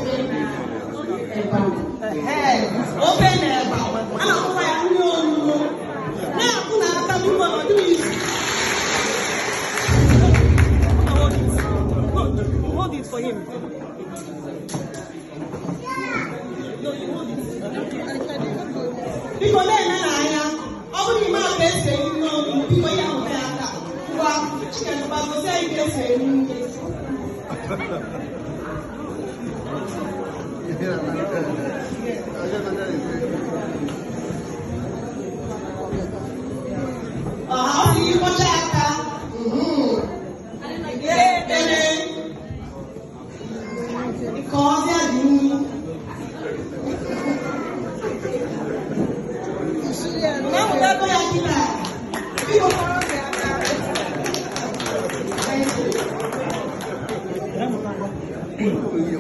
Ofe na eba. Ee, ofe na eba. A na-akpọkwa ya nri olulo. Na-akwụ na aka, biko, na ọ dịghị izu. Hold it. Hold it for him. No, you hold it. Biko, na-ene n'anya. Ọ bụrụ ime aka esi eri nri olulo, biko, ya hụta ya aka. Ngwa, Chikenụba, gosi anyị ka esi eri nri. Ọ sị ịkwọcha aka. Ya ekpere. Nke ọzọ.